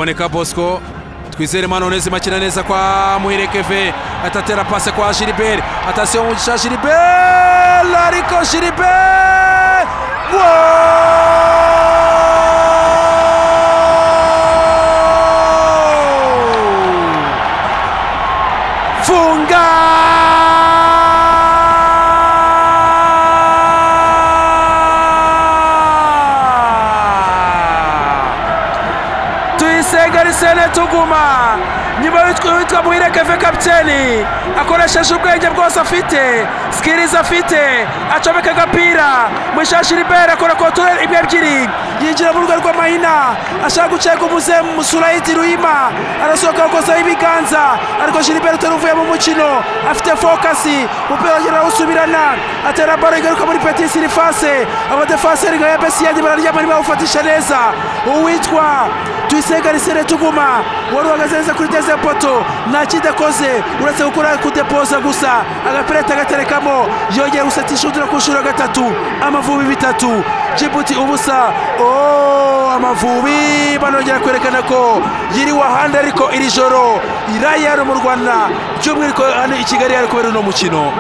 Ruboneka Bosco, Twizerimana Onesme akina neza kwa Muhire Keve, atatera passe kwa Gilbert, atasiyo Mugisha Gilbert, ariko Gilbert Funga Tuyisenge Arsene Tuguma nyuma witwa Muhire Keve kapiteni akoresheje ubwenge bwose afite, skills afite, acomeka agapira Mugisha Gilbert akora control imwe ebyiri, yinjira mu rugo rw'amahina ashaka guceka umuzemu Sulaiti Ruhima, arasohoka akozaho ibiganza, ariko Gilbert utaruvuye mu mukino afite focus, umupira agera awusubirana, atera baro igaruka muri petit surface, abadefenseur nka Besiyadi bararyama ntibawufatisha neza. Uwitwa Tuyisenge Arsene Tuguma wari uhagaze neza kuri deuxième poto nta kindi akoze uretse gukora kudepoza gusa, agapira agaterekamo, yongera gusatisha undi ku nshuro ya gatatu. Amavubi 3 Djibouti 0. Amavubi banongera kwerekana ko yiriwe ahandi, ariko iri joro iraye hano mu Rwanda, by'umwihariko hano i Kigali hari kubera uno mukino.